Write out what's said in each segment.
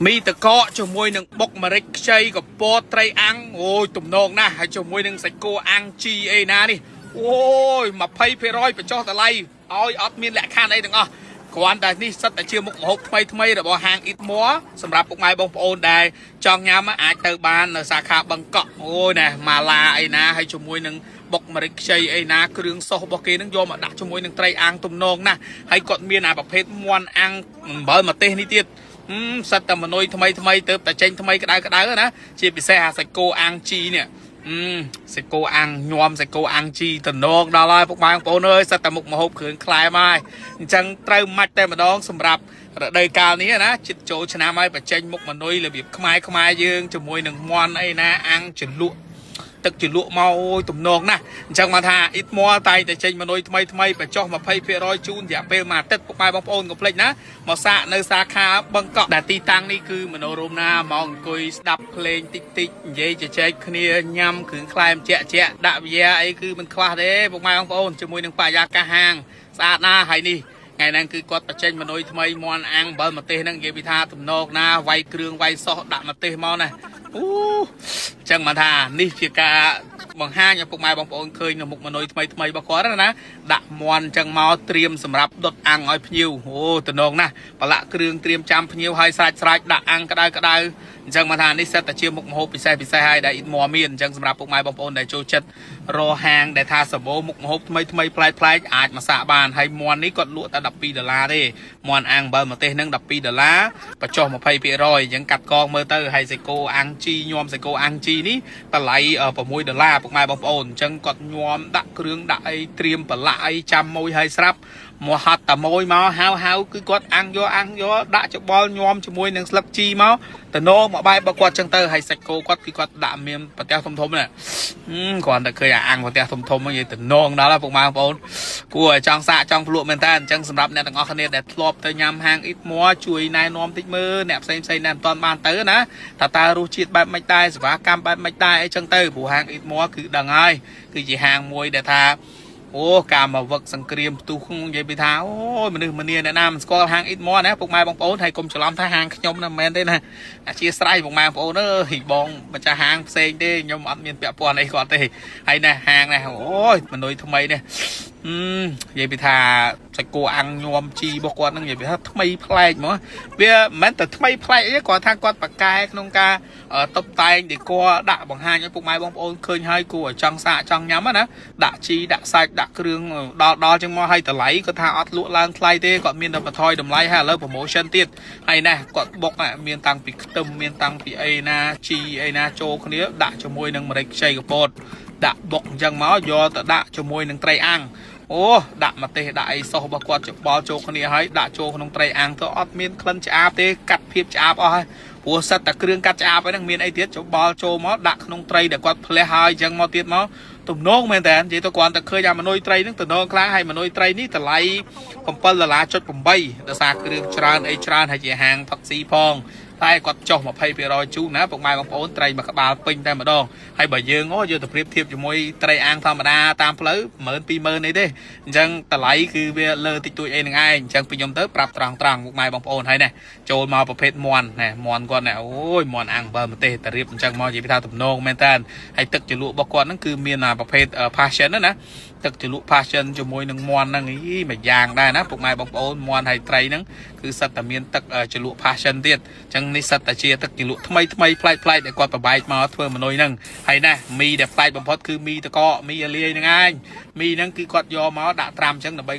មីតកកជាមួយនឹងបុកម្រេចខ្ចីកពតត្រីអាំងអូយទំនងណាស់ហើយជាមួយនឹងសាច់គោអាំងជីអីណានេះអូយ20%បញ្ចុះតម្លៃឲ្យអត់មានលក្ខខណ្ឌអីទាំងអស់គ្រាន់តែនេះសិតតែជាមុខម្ហូបថ្មីថ្មីរបស់ហាងអ៊ីតមួសម្រាប់ពុកម៉ែបងប្អូនដែលចង់ញ៉ាំអាចទៅបាននៅសាខាបឹងកក់អូយណែម៉ាឡាអីណាហើយជាមួយនឹងបុកម្រេចខ្ចីអីណាគ្រឿងសុសរបស់គេនឹងយកមកដាក់ជាមួយនឹងត្រីអាំងទំនងណាស់ហើយគាត់មានអាប្រភេទមាន់អាំងអំបិលម្ទេសនេះទៀត ហឹមសិតតែមនុយថ្មីថ្មីទៅតែចេញថ្មីក្តៅក្តៅណាជាពិសេសអាសាច់គោអាំងជីនេះអឺសាច់គោអាំងញោមសាច់គោអាំងជីតំណងដល់ហើយពុកម៉ែបងប្អូនអើយសិតតែមុខម្ហូបគ្រឿងក្លែមហើយអញ្ចឹងត្រូវម៉ាច់តែម្ដងសម្រាប់រដូវកាលនេះណាចិត្តចូលឆ្នាំហើយបញ្ចេញមុខមនុយរបៀបខ្មែរខ្មែរយើងជាមួយនឹងមន់អីណាអាំងជ្រលក់ ទឹកជ្រលក់មកអូយទំនងណាស់អញ្ចឹងមកថាអ៊ីតមួតែងតែចេញមនុយថ្មីថ្មីបញ្ចុះ20%ជូនរយៈពេលមួយអាទិត្យពុកម៉ែបងប្អូនកុំភ្លេចណាមកសាកនៅសាខាបឹងកក់ដែលទីតាំងនេះគឺមនោរមណាមកអង្គុយស្ដាប់ភ្លេងតិចតិចនិយាយជជែកគ្នាញ៉ាំគ្រឿងក្លែមជាក់ជាក់ដាក់វិយាអីគឺមិនខ្វះទេពុកម៉ែបងប្អូនជាមួយនឹងបរិយាកាសហាងស្អាតណាស់ហើយនេះថ្ងៃហ្នឹងគឺគាត់បញ្ចេញមនុយថ្មីមន់អាំងអំបិលម្ទេសហ្នឹងនិយាយពីថាទំនងណាវាយគ្រឿងវាយសោះដាក់ម្ទេសមកណាអូ អញ្ចឹងមកថានេះជាការបង្ហាញឲ្យពុកម៉ែបងប្អូនឃើញនៅមុខមនុយថ្មីថ្មីរបស់គាត់ណាដាក់មន់អញ្ចឹងមកត្រៀមសម្រាប់ដុតអាំងឲ្យភ្ញៀវអូតំណងណាស់ប្រឡាក់គ្រឿងត្រៀមចាំភ្ញៀវឲ្យស្រាច់ស្រាច់ដាក់អាំងក្តៅក្តៅអញ្ចឹងមកថានេះសិតតែជាមុខម្ហូបពិសេសពិសេសហើយដែលអ៊ីតមួមានអញ្ចឹងសម្រាប់ពុកម៉ែបងប្អូនដែលចូលចិត្តរកហាងដែលថាសបោមុខម្ហូបថ្មីថ្មីប្លែកប្លែកអាចមកសាកបានហើយមន់នេះគាត់លក់តែ12ដុល្លារទេមន់អាំងបើម្ទេសហ្នឹង12ដុល្លារបញ្ចុះ20%អញ្ចឹងកាត់កងមើលទៅហើយសាច់គោអាំងជីញោមសាច់គោអាំងជីនេះតម្លៃ6ដុល្លារពុកម៉ែបងប្អូនអញ្ចឹងគាត់ញោមដាក់គ្រឿងដាក់អីត្រៀមប្រឡាក់អីចាំមួយហើយស្រាប់មកហត់តាមួយមកហៅហៅគឺគាត់អាំងយកអាំងយកដាក់ច្បល់ញោមជាមួយនឹងស្លឹកជីមកតំណងមកបែបរបស់គាត់ចឹងទៅហើយសាច់គោគាត់គឺគាត់ដាក់មានប្រទេសធំធំណាគ្រាន់តែឃើញអាអាំងប្រទេសធំធំហ្នឹងនិយាយតំណងដល់ហើយពុកម៉ែបងប្អូនគួរឲ្យចង់សាកចង់ភ្លក់មែនតើអញ្ចឹងសម្រាប់អ្នកទាំងអស់គ្នាដែលធ្លាប់ទៅញ៉ាំហាងអ៊ីតមួជួយណែនាំតិចមើលអ្នកផ្សេងផ្សេងដែលមិនទាន់បានទៅណាថាតើរសជាតិបែបម៉េចដែរសេវាកម្មបែបម៉េចដែរអីចឹងទៅព្រោះហាងអ៊ីតមួគឺដឹងហើយគឺជាហាងមួយដែលថា អូការមកវឹកសង្គ្រាមផ្ទុះនិយាយពីថាអូយមនុស្សម្នាអ្នកណាមិនស្គាល់ហាងអ៊ីតមួណាពុកម៉ែបងប្អូនហើយកុំច្រឡំថាហាងខ្ញុំណាមិនមែនទេណាអធិស្ឋានពុកម៉ែបងប្អូនអើយបងម្ចាស់ហាងផ្សេងទេខ្ញុំអត់មានពាក់ព័ន្ធអីគាត់ទេហើយណាហាងនេះអូយមនុស្សថ្មីនេះអឺនិយាយពីថាសាច់គោអាំងញោមជីរបស់គាត់ហ្នឹងនិយាយពីថាថ្មីប្លែកហ្មងវាមិនមែនតែថ្មីប្លែកអីទេគាត់ថាគាត់ប៉ាកែក្នុងការតុបតែងដេកដាក់បង្ហាញឲ្យពុកម៉ែបងប្អូនឃើញហើយគួរឲ្យចង់សាកចង់ញ៉ាំណាដាក់ជីដាក់សាច់ដាក់គ្រឿងដល់ដល់ចឹងមកឲ្យតម្លៃគាត់ថាអត់លក់ឡើងថ្លៃទេគាត់មានតែបន្ថយតម្លៃហើយឥឡូវ promotion ទៀតហើយណាគាត់បុកមានតាំងពីខ្ទឹមមានតាំងពីអីណាជីអីណាចូលគ្នាដាក់ជាមួយនឹងម្រេចខ្ចីកពតដាក់បុកអញ្ចឹងមកយកទៅដាក់ជាមួយនឹងត្រីអាំងអូដាក់ម្ទេសដាក់អីសោះរបស់គាត់ច្បល់ចូលគ្នាហើយដាក់ចូលក្នុងត្រីអាំងទៅអត់មានក្លិនឆ្អាបទេកាត់ភាពឆ្អាបអស់ហើយព្រោះសិតតែគ្រឿងកាត់ឆ្អាបហ្នឹងមានអីទៀតច្បល់ចូលមកដាក់ក្នុងត្រីដែលគាត់ផ្លះហើយអញ្ចឹងមកទៀតមកទំនងមែនតើនិយាយទៅគ្រាន់តែឃើញអាមនុយត្រីហ្នឹងទំនងខ្លាំងហើយមនុយត្រីនេះតម្លៃ7ដុល្លារចុច8ដោយសារគ្រឿងច្រើនអីច្រើនហើយជាហាងផឹកស៊ីផងតែគាត់ចុះ20%ជូនណាពុកម៉ែបងប្អូនត្រីមួយក្បាលពេញតែម្ដងហើយបើយើងអូយកទៅប្រៀបធៀបជាមួយត្រីអាំងធម្មតាតាមផ្លូវ10000 20000អីទេអញ្ចឹងតម្លៃគឺវាលើតិចតួចអីនឹងឯងអញ្ចឹងពីខ្ញុំទៅប្រាប់ត្រង់ត្រង់ពុកម៉ែបងប្អូនហើយណាចូលមកប្រភេទមន់ណាមន់គាត់ណាអូយមន់អាំងបើម្ទេសតារៀបអញ្ចឹងមកនិយាយថាទំនងមែនតើហើយទឹកជ្រលក់របស់គាត់ហ្នឹងគឺមានប្រភេទ passion ណាទឹកជ្រលក់ passion ជាមួយនឹងមន់ហ្នឹងអីមួយយ៉ាងដែរណាពុកម៉ែបងប្អូនមន់ហើយត្រីហ្នឹងគឺសិតតែមានទឹកជ្រលក់ passion ទៀតអញ្ចឹងនេះសិតតែជាទឹកជ្រលក់ថ្មីថ្មីប្លែកប្លែកដែលគាត់ប្របែកមកធ្វើមនុយហ្នឹងហើយណាមីដែលប្លែកបំផុតគឺមីតកមីអាលាយហ្នឹងឯងមីហ្នឹងគឺគាត់យកមកដាក់ត្រាំអញ្ចឹងដើម្បី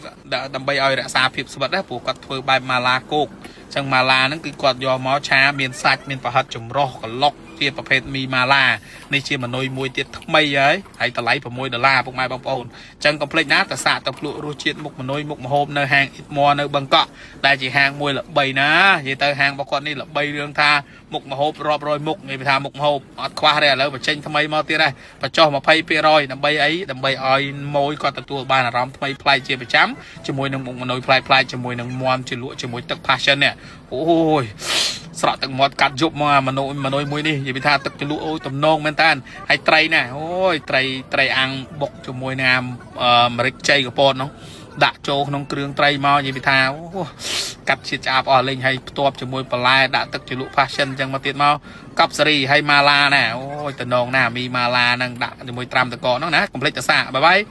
ដើម្បីឲ្យរក្សាភាពស្វិតណាព្រោះគាត់ធ្វើបែបម៉ាឡាគោកអញ្ចឹងម៉ាឡាហ្នឹងគឺគាត់យកមកឆាមានសាច់មានប្រហិតចម្រុះក្លុកជាប្រភេទមីម៉ាឡានេះជាមនុយមួយទៀតថ្មីហើយហើយតម្លៃ6ដុល្លារពុកម៉ែបងប្អូនអញ្ចឹងកុំភ្លេចណាតសាកទៅភ្លក់រសជាតិមុខមនុយមុខម្ហូបនៅហាងអ៊ីតមួនៅបឹងកក់ដែលជាហាងមួយល្បីណានិយាយទៅហាងរបស់គាត់នេះល្បីរឿងថាមុខម្ហូបរាប់រយមុខនិយាយថាមុខម្ហូបអត់ខ្វះទេឥឡូវបញ្ចេញថ្មីមកទៀតដែរបញ្ចុះ20%ដើម្បីអីដើម្បីឲ្យម៉ួយគាត់ទទួលបានអារម្មណ៍ថ្មីប្លែកជាប្រចាំជាមួយនឹងមុខមនុយប្លែកប្លែកជាមួយនឹងមន់ជ្រលក់ជាមួយទឹក passion នេះអូយស្រក់ទឹកមាត់កាត់យប់មកអាមនុយមនុយមួយនេះនិយាយពីថាទឹកជ្រលក់អូយទំនងមែនតើហើយត្រីណាអូយត្រីត្រីអាំងបុកជាមួយនឹងអាម្រេចខ្ចីកពតនោះដាក់ចូលក្នុងគ្រឿងត្រីមកនិយាយពីថាអូ កាត់ជាតិឆ្អាបអស់លេងហើយផ្ទាប់ជាមួយបន្លែដាក់ទឹកជ្រលក់ passion អញ្ចឹងមកទៀតមកកប់សេរីហើយម៉ាឡាណាអូយតំណងណាមីម៉ាឡាហ្នឹងដាក់ជាមួយត្រាំតកហ្នឹងណាកុំភ្លេចតសាបាយបាយ។